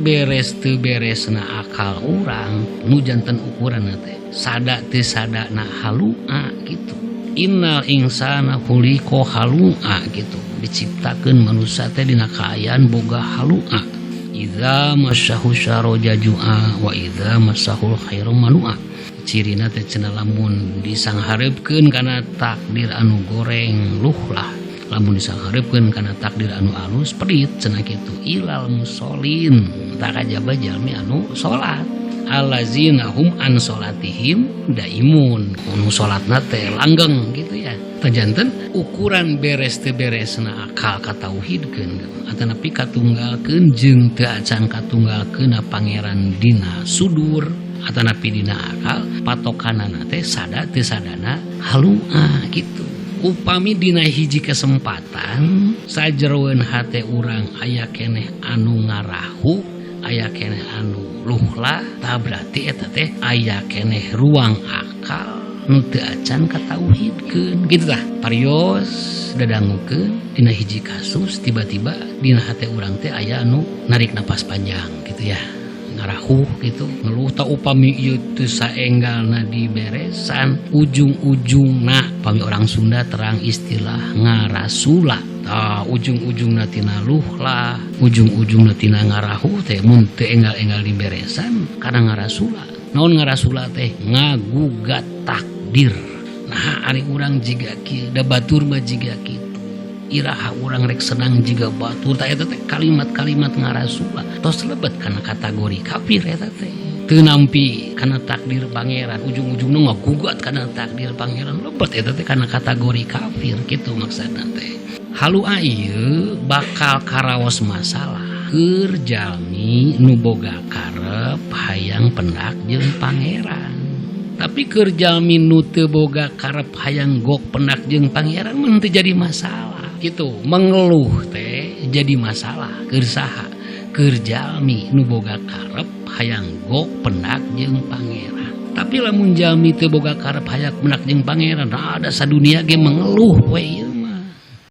Beres teu beresna akal urang nu janten ukuranna teh sada teu sadana halua gitu. Innal insana khuliqa halua gitu. Diciptakeun manusia teh dina kaayaan boga halua. Idza massahu syarru jazua wa idza massahul khairu manua. Cirina teh cenah lamun disanghareupkeun kana takdir anu goreng luh lah, lamun disanghareupkeun kana takdir anu alus pedit cenah kitu. Ilal musholin, tah kajaba jalmi anu salat, allazina hum an salatihim daimun, anu salatna teh langgeng gitu ya. Tah janten ukuran beres teu beresna akal katauhidkeun atanapi katunggalkeun jeung teu acan katunggalkeun Pangeran dina sudur atanapi dina akal, patokanana teh sada teu sadana halua gitu. Upami dina hiji kesempatan sajeroeun hate urang aya keneh anu ngarahu, aya keneh anu luhlah, tah berarti eta teh aya keneh ruang akal nu teu acan katauhidkeun gitu. Tah, parios dadangukeun dina hiji kasus, tiba-tiba dina hate urang teh aya anu narik napas panjang gitu ya, ngarahuh gitu, ngeluh. Tah, upami ieu teu saenggalna diberesan, ujung-ujungna, pami orang Sunda terang istilah ngarasula. Tah, ujung-ujungna tina luhlah, ujung-ujungna tina ngarahuh teh, mun teu enggal-enggal diberesan kana ngarasula. Naon ngarasula teh? Ngagugat takdir. Nah, ari urang jiga kieu, da batur mah jiga kitu, iraha urang rek senang jiga batur. Tah, eta teh kalimat-kalimat ngarasula, tos lebet kana kategori kafir. Eta teh teu nampi kana takdir Pangeran, ujung-ujungna ngagugat kana takdir Pangeran, lebet eta teh kana kategori kafir gitu. Maksudna teh halua ieu bakal karaos masalah keur jalmi nu boga karep hayang pendak jeung Pangeran. Tapi keur jalmi nu teu boga karep hayang gok pendak jeung Pangeran mah teu jadi masalah gitu. Mengeluh teh jadi masalah keur saha? Keur jalmi nu boga karep hayang gok pendak jeung Pangeran. Tapi lamun jalmi teu boga karep hayang pendak jeung Pangeran, nah, ada sadunia ge mengeluh we ieu.